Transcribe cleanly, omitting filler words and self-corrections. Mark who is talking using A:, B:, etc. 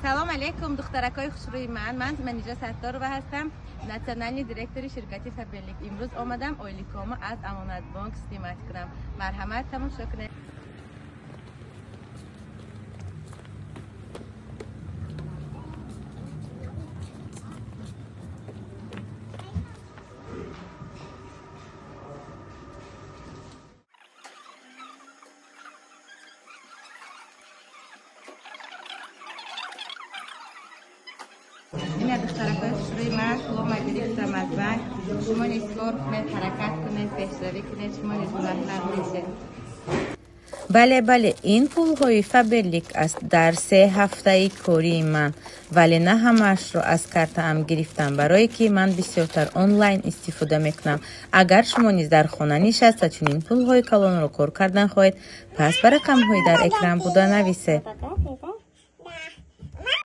A: Салом алейкум, духтаракҳои хушрӯи ман. Ман Манижа Сатторова ҳастам, национальный директори ширкати Фаберлик. Имрӯз омадам ойликомо аз Амонатбонк снимать кунам. Марҳамат, тамошо кунед. Ина, духтаракҳои хушрӯи ман, пулома гирифтам аз банк. Шумо низ кор кунед, ҳаракат кунед, пешравӣ кунед, шумо низ муваффақ мешед.
B: Бале, бале, ин пулҳои Фаберлик аст дар 3 ҳафтаи кории ман, вале на ҳамаашро аз картаам гирифтам, барое ки ман бисёртар онлайн истифода мекунам. Агар шумо низ дар хона нишаста чунин пулҳои калонро кор кардан хоҳед, пас ба рақамҳои дар экран буда нависед.